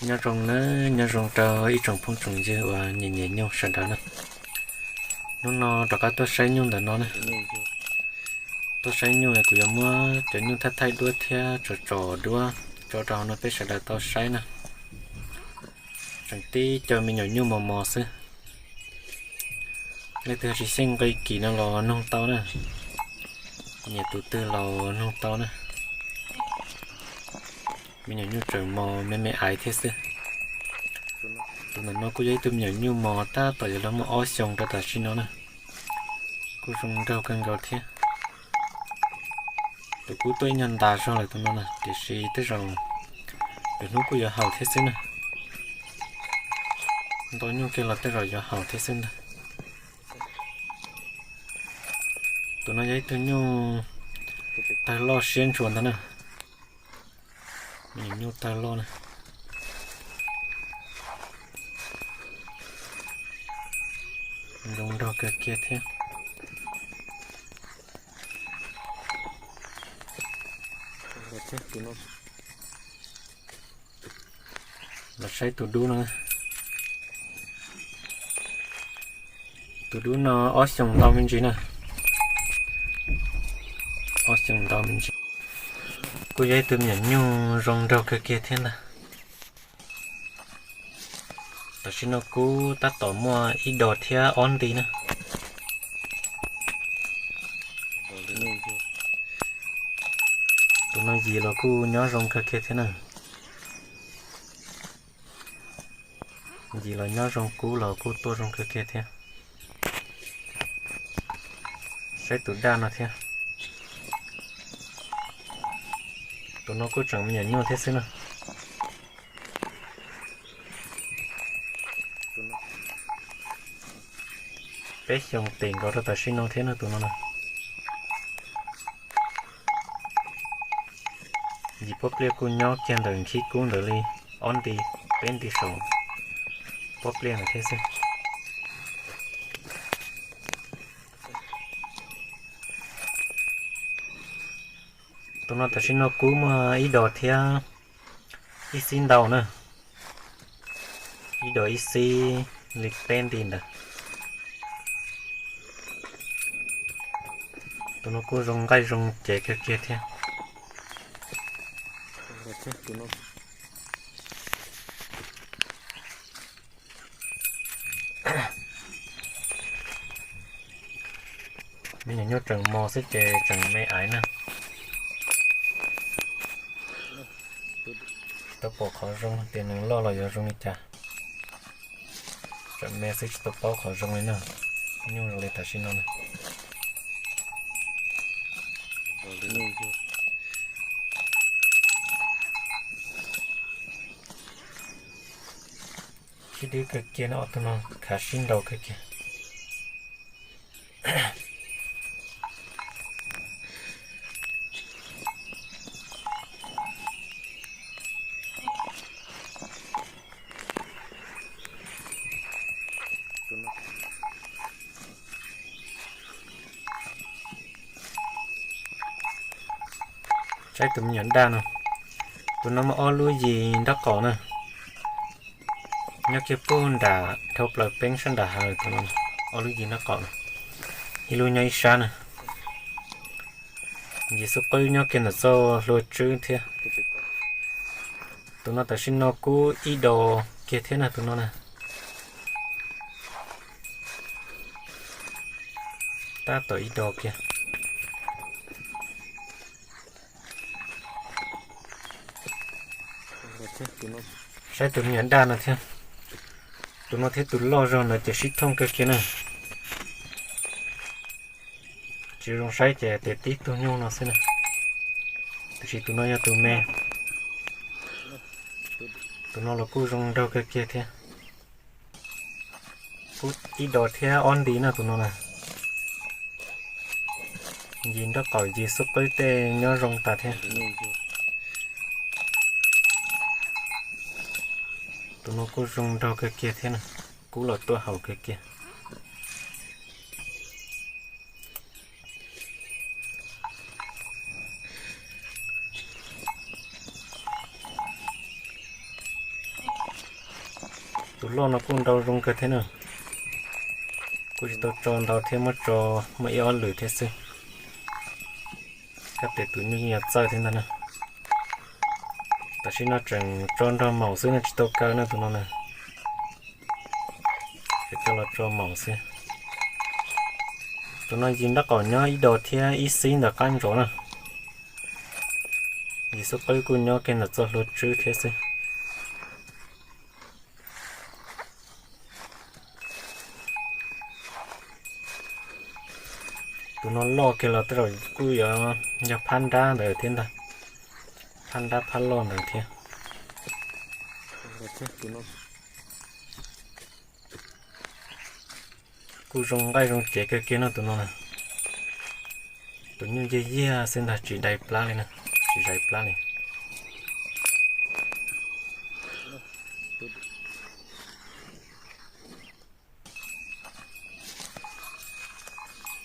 Nyob zoo na, nyob zoo rau ib tsoom phooj tsoom ywg uas nyiam nyiam nyuj sawv daws na. Hnub no rov qab tuaj saib nyuj ntawm no na. Tuaj saib nyuj kuv yuav muab cov nyuj thaij thaij duab thiab tso tso duab tso rau hauv no peb sawv daws tau saib na. Tseem tib co me nyuam nyuj mos mos xwb. Leej twg tsis xyeej nqi kim no los noog tau na. Nyiam tus twg los noog tau na. Me nyuam nyuj tseem mos me me aiv thiab xwb. Tus ntawm no kuj yog ib tug me nyuam nyuj mos tab tom yuav luag muaj ob xyoos rau tam sim no na. Kuj zoo nraug kawg nkaus thiab. Tus kub tuaj ib nyuag ntas zog lawm tus no na, tiam sis tej zaum lwm hnub kuj yuav haus thiab xwb na. Nto nyuj kiag los tej zaum yuav haus thiab xwb ntag. Tus no yog ib tug nyuj tawg loj siab ntshua ntag na. Me nyuam nyuj tawg loj na. Zoo nraug kawg kiag thiab. Los saib tus dub no. Tus dub no ob xyoos ntau me ntsis na. Ob xyoos ntau me ntsis. Kuj yog ib tug me nyuam nyuj zoo nraug kawg kiag thiab ntag. Tam sim no kub tab tom muaj ib dos thiab ob nti na. Tus no yim los kuj nyob zoo kawg kiag thiab na. Yim los nyob zoo, kub los kuj tuaj zoo kawg kiag thiab. Saib tus daj no thiab. Tus no kuj tseem me nyuam nyuj thiab xwb na. Peb xyoos tim nkaus rau tam sim no thiab no tus no na. Yim pob pliaj kuj nyob kiag ntawm nkhib kub ntawd li ob nti, peb nti saum pob pliaj ntawd thiab xwb. Tus no tam sim no kub muaj ib dos thiab ib xib ntau na. Ib dos ib xib li peb nti ntawd. Tus no kuj zoo nqaij zoo cev kawg kiag thiab. Me nyuam nyuj tseem mos xwb ces tseem me aiv na. Tsis tau pom qhov zoo tias nws loj los yuav zoo li cas. Tseem me xwb tsis tau paub qhov zoo li na. Nyuj zoo li tam sim no na. Sib dub kawg kiag no, ob tug no khav sib nraus kawg kiag. Saib tus me nyuam daj no, tus no muaj ob lub yim nraub qaum na. Nyob kiag pug nram dhau plaws peeb sab nram hav tus no, ob lub yim nraub qaum na, ib lub nyob ib sab na. Yim xub qwb nyob kiag ntawm txoj hlua tswb thiab. Tus no tam sim no kub ib dos kiag thiab na tus no na. Tab tom ib dos kiag. Saib tus me nyuam daj no thiab. Tus no thiab tus loj zog ntawd ces sib thooj kawg kiag na. Tsis zoo saib ces tias tib tug nyuj no xwb na. Tiam sis tus no yog tus me. Tus no los kuj zoo nraug kawg kiag thiab. Kub ib dos thiab ob nti na tus no na. Yim nraub qaum yim xub qwb tej nyob zoo tas thiab. Tus no kuj zoo nraug kawg kiag thiab na. Kub los tuaj haus kawg kiag. Tus loj no kuj nrau zoo kawg thiab na. Kuj tsis tau tso ntau thiab, muab tso muaj ib ob lwm thiab xwb. Kab tes tus nyuj yeej yuav txawj thiab ntag na. Tam sim no tseem tso nrog maum xwb no, tsis tau kaw na tus no na. Ces coj los tso maum xwb. Tus no yim nraub qaum nyob ib do thiab ib xib ntawm qab ntsov na. Yim xub qwb kuj nyob kiag ntawm txoj hlua tswb thiab xwb. Tus no loj kiag los tej zaum kuj yuav yog phab nrab ntawd thiab ntag. Phab nrab phab loj ntawd thiab. Kuj zoo nqaij zoo cev kawg kiag no tus no na. Tus nyuj yiag yiag xwb ntag, tsis dai plab li na, tsis dai plab li.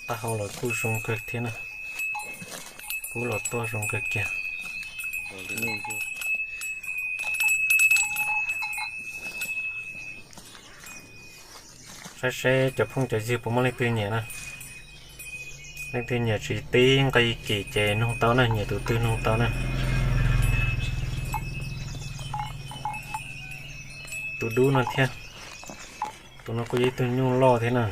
Taub hau los kuj zoo kawg thiab na. Kub los tuaj zoo kawg kiag. Saib seb cov phooj cov ywg puas muaj leej twg nyiam na. Leej twg nyiam tsis tib nqi kim ces nug tau na, nyiam tus twg nug tau na. Tus dub no thiab. Tus no kuj yog ib tug nyuj loj thiab na,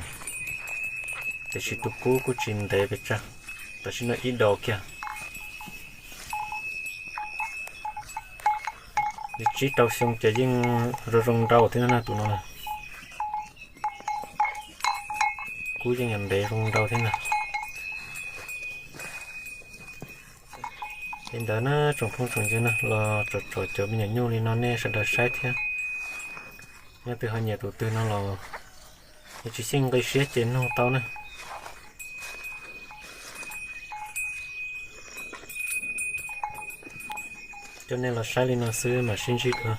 tiam sis tus kub kuj tsis ntev pes tsawg, tam sim no ib do kiag. Li tsib rau xyoo ces yeej zoo zoo nrau thiab na tus no na. Kub yeej yuav ntev zoo nrau thiab na. Li ntawd na tsoom phooj tsoom ywg na, los tsom tsom cov me nyuam nyuj li no nej sawv daws saib thiab. Nyob twg ho nyiam tus twg no los yog tsis xyeej nqi siab ces nug tau na. Coj nej los saib li no xwb mam sib ntsib dua.